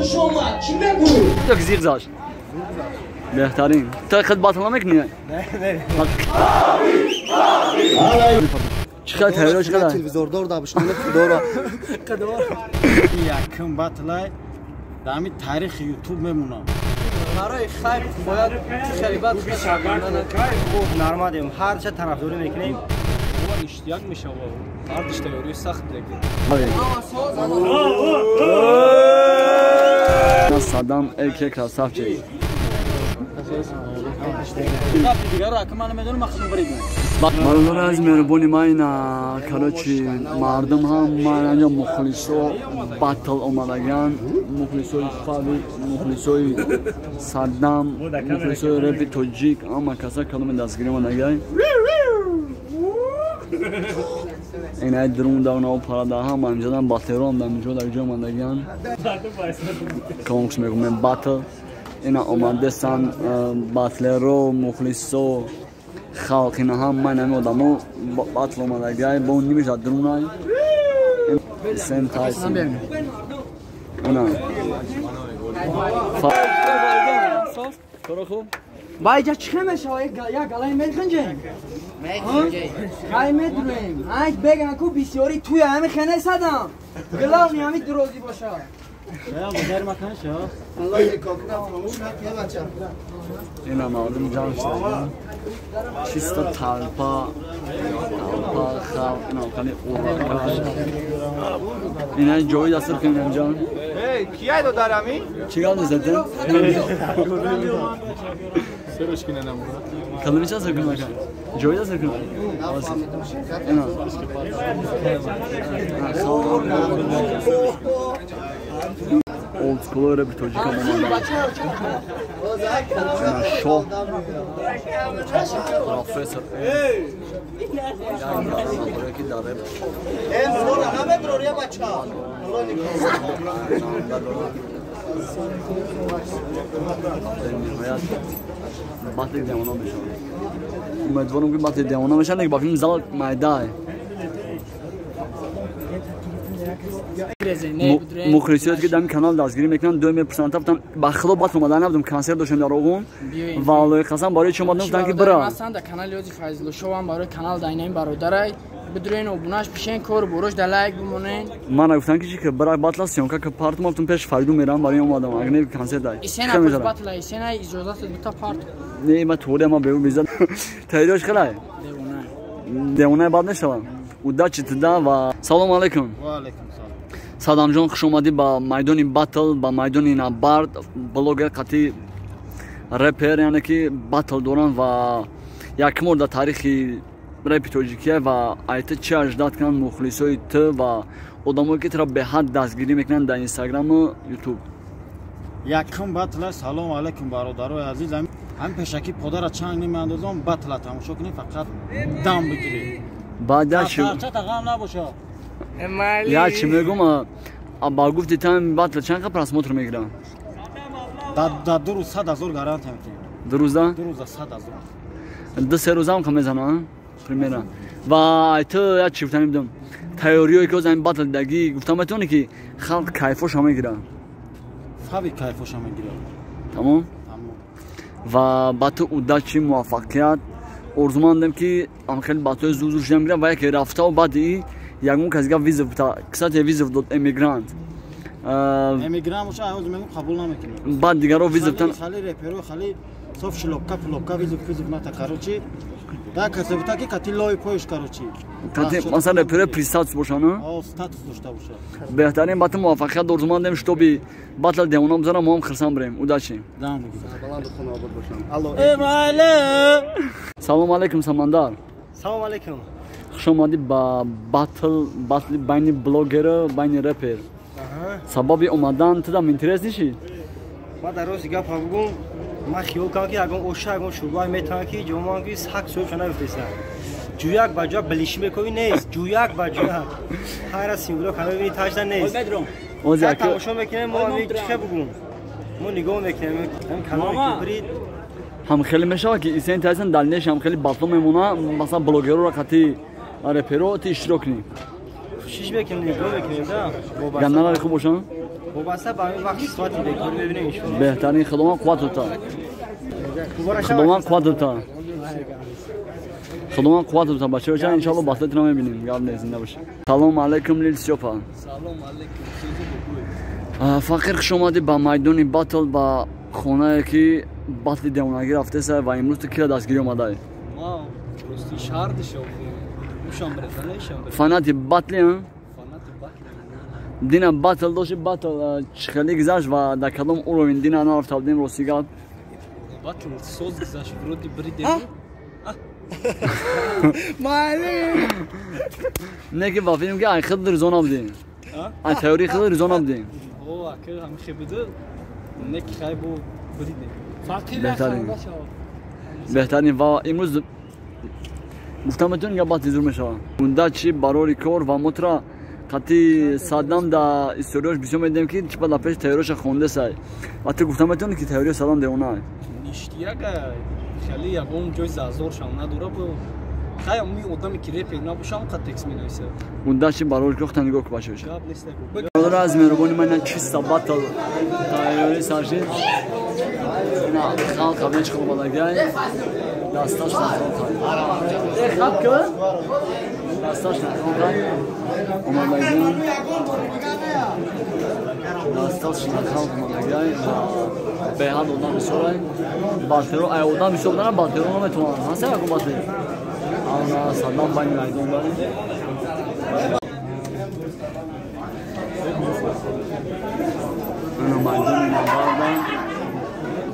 Хуш омад, чӣ мегӯй? Як зиқ заш. Беҳтарин. Ту худ батл намекунӣ? Не, не. Чӣ қадар тайёр, чӣ қадар? Телевизордор дабишнона худоро. Якум батлай дар ҳамин таърихи Ютуб мемонам. Барои хайр бояд хеле бад хуб нармадем, ҳарча тарафдорӣ мекунем. Иштияк мешавад. Ҳардуш тайёрии сахт лекин. Садам эке красавчик. Бародари азиз, меҳрубони ман, ина короче мардум ҳама инҷа мухлисо батл омадаган, мухлисои Фави, мухлисои Саддам, мухлисои репи тоҷик, ҳама каса каломи дастгирӣ омадаган. Ина друн да уна парада ҳама инҷадан батлерон дар инҷо дар ҷо омадаган. Конкурс мегӯем батл. Ина омадесан батлеро, мухлисо, халқ, ина ҳама инами одамо батл омадагай, бо нимиш дар друнай. Сен Тайсон. Ина. Коро хуб? Байҷа чӣ мешава? Як галай механҷем? Гай медруем. Ай беган ку бисёри туя ҳами хене садам. Главни ҳами дурозӣ боша. Ина мардум ҷамъ шуда. Чисто талпа, талпа, халқ, ина хали уракаш. Ина ҷои дастур кунем ҷон. Эй, кияй додар ами? Чӣ гап незадем? Каломи чанд сар кунам ака? Ҷои дастур кунам? Ина. Олдскулои репи тоҷикам омада. Ина шоҳ, профессор як ки дар реп ниҳоят батли девона мешавад. Умедворам ки батли девона мешавад, лекин ба филм зал майдай. Мухлисиёте ки дар ин канал дастгирӣ мекунанд, дуй мепурсанд, гуфтанд ба худо батл омада набудем, консерт доштем дар Оғун ва Аллоҳи қасам барои чӣ омадем, гуфтанд ки бира. Ҳастанд дар канали Ёзи Файзулло шоу барои канал дайнаи бародарай бидурен, обунаш пишен, кор борош дар лайк бимонен. Мана гуфтанд ки чӣ ки бира батла съёмка ки парт мо гуфтам пеш Фаридун мерам, барои омадам, агар не консерт дай. Исена батла, исена иҷозат дута парт. Не, ма туре ма беу безад. Тайёрш хелай? Девона. Девона бад нашавам. Удачи туда ва салом алейкум. Ва алейкум салом. Садамҷон, хуш омадӣ ба майдони батл, ба майдони набард. Блогер қатъи репер, яъне ки батл доранд ва якум бор дар таърихи репи тоҷикия ва айта чӣ аждад кунанд мухлисои ту ва одамое ки туро беҳад дастгирӣ мекунанд дар инстаграму ютуб? Якум батла. Салом алейкум, бародарои азиз. Ҳамин пешакӣ подара чанг намеандозам, батла тамошо кунед, фақат дам бигиред. Баъд ғам набошад. Я чӣ мегум, ба гуфти тан батл чанд қа просмотр мегирам? Дар 2 рӯз 100 000 гарантия метиҳем. 2 рӯза? 2 рӯза 100 000. 2-3 рӯзаам қа мезанам, примерно. Ва ту я чӣ гуфтани будам, тайёриҳое ки ҳозир ҳамин батл дидагӣ, гуфтам метавонӣ ки халқ кайфоша мегирад? Фави кайфоша мегирад. Тамом? Ва ба ту удачи, муваффақият орзумандем ки хеле батлҳои зуд зуд шуда мегирад ва яке рафтаву баъди ягон кас дига визов бита. Кстати, визов дод эмигрант. Эмигрант боша, ҳозир мегӯм қабул намекунем. Баъд дигаро визов тан хали реперо хали соф шлопка плопка визов визов ната, короче. Да касе бита ки кати лои поиш, короче. Кати масалан реперо при статус боша, на? О, статус дошта боша. Беҳтарин, ба ту муваффақият орзумандем, шутоби батл девона бизанам, мо ҳам хирсан бирем. Удачи. Дам. Алло. Салом алейкум, Самандар. Салом алейкум. Хуш омадӣ ба батл, батли байни блогеру, байни репер. Сабаби омадан тудам интерес нишид? Ман дар рости гап бигӯм, ман хиёл кардам ки ягон оша, ягон шӯрбае метавонам ки ҷомаам ки сак соҳибша наёфтеса. Ҷӯяк ба ҷӯяк билишӣ мекунӣ нест, ҷӯяк ба ҷӯяк. Ҳайра символо кана мебинӣ тажда нест. Тамошо мекунем, мо ҳамин чӣ бигӯм? Мо нигоҳ мекунем, ҳамин канали кибрид. Ҳам хеле мешавад ки Исен Тайсон дар неш ҳам хеле батло мемона, масалан блогерро қати реперо ти иштирок кунӣ. Кӯшиш мекунем, нигоҳ мекунем, да. Ганналари хуб бошанд? وابسته به همین وقت ساعتی بکاری ببینیم ان شاء الله. بهترین خداوند قوت بده. خداوند قوت بده. خداوند قوت بده بچه‌ها ان شاء الله باتلتون رو می‌بینیم. گاب زنده باشه. سلام علیکم لیل سیوپا. سلام علیکم. فقیر خوش اومدی با میدان باتل با خونه که باتل دیوانگی رفته سر و امروز تو کی دستگیری اومده؟ ما راستی شهر دشو. فاناتی باتلی ها؟ دینا باتل داشت باتل خیلی گذشت و در کدام اوروین دینا نرفت بودیم راستی گفت باتل سوز گذشت ورودی بریدیم مالی نه که وافیم که ای خود رزان بودیم ای تئوری خود رزان بودیم او اکر هم خی بوده نه که خی بو بریدیم بهترین بهترین و امروز گفتم بهتون که باتل زور میشه اوندا چی برای کار و مترا قطعی صدام دا استوریاش بسیار میدیم که چی پا پیش تئوریش خونده سای و تو گفتم بهتون که تئوری صدام دیوانه نیشتیه که خیلی یکم جای زازور شام نداره بو خیلی می آدمی که رپ نباشم قد تکس مینویسه اوندا چی برای کار نگاه که باشه برادر از مهربانی من چیستا باتل تئوری سرشید نه خالق قبل چه خوب بلگای دستاش نخوام کن دستاش نخوام اومدگی دستاش نخوام اومدگی به حد آدم بسیاره باترو ای آدم بسیار دارن باترو نمیتونن هسته یکم باتر آن صدام باین میدون داریم انا میدون نبردن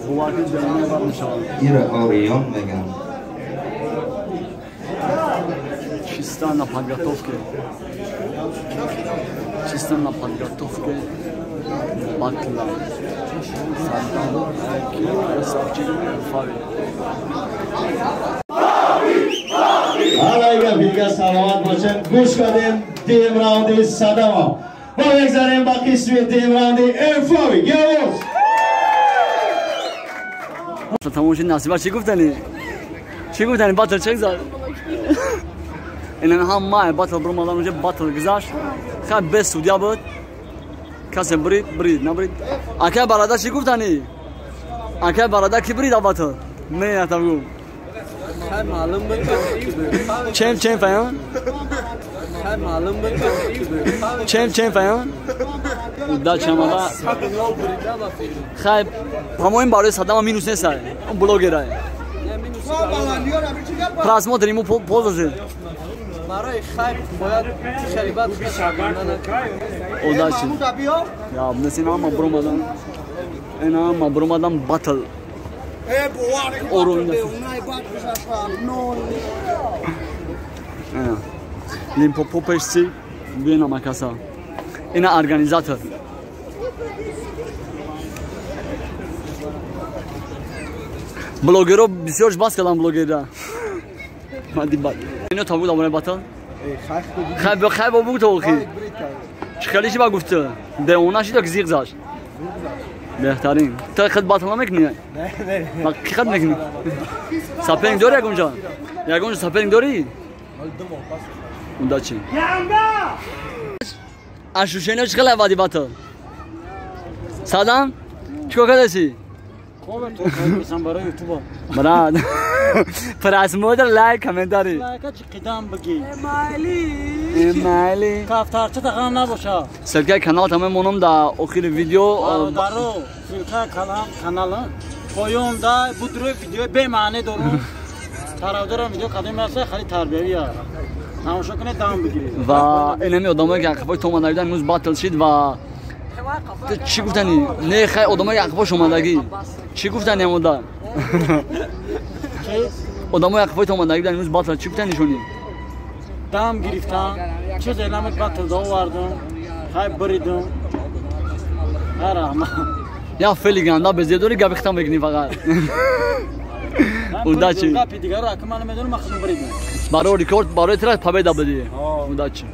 بواقع جمعه بر میشوند ایره آریان میگن чисто на подготовке. Чисто на подготовке батла. حالا دیگه سلامت باشن گوش کردیم دیم راوندی صدما با بگذاریم با قسم دیم راوندی انفاوی گیاوز تمام شد نصیبه چی گفتنی؟ چی گفتنی؟ باتل چه گذاشت؟ این هم ما باتل برو اونجا باتل گذاشت خیلی به سودیا بود کسی برید برید نبرید اکه برادر چی گفتنی؟ اکه برادر کی برید باتل؟ نه نه تا بگو خیلی معلوم بود چند چند فیان؟ خیلی معلوم بود چند چند فیان؟ دا چمالا خیلی по-моему барои Саддама минус нест он блогер просмотр ему пользовался барои хайп бояд хеле бад удачи я несин ама бромадан ина ама бромадан батл Лимпопо пешси биена макаса ина организатор блогерро бисёрш бас кардам блогерра мади бад ино та буд амонаи батл хай хай бо бугу то охи чӣ хеле чи ба гуфта девона шида ки зиқ зашт беҳтарин ту худ батл намекунӣ ки хат мекунӣ саперинг дорӣ ягонҷа ягонҷа саперинг дорӣ удачи ощущение чӣ хеле баъди батл садам чӣ кор кардасӣ барои ютуба брат просмотр лайк комментарий лайка чӣ қидам бигӣ эмайли кафтарча тағам набоша ссылкаи канал та мемонам дар охири видео бародаро ссылкаи канала поёнда будрои видеои бемаъне дорум тарафдорам видео кадом аст хеле тарбиявӣ аст тамошо кунед дам бигиред ва инами одамое ки ақифои то омада буданд имрӯз батл шид ва чӣ гуфтанӣ не хай одамои ақифош омадагӣ чӣ гуфтанӣ амода одамои ақифои то омадагӣ буданд имрӯз батл чӣ гуфтанӣ шуни дам гирифтам чизе намед батл довардам хай буридам хай раҳмат я фели ганда безеб дорӣ гапи хитам мекунӣ фақат удачи гапи дигаро ака ман намедонам ман худам буридам барои рекорд барои тра победа будӣ удачи.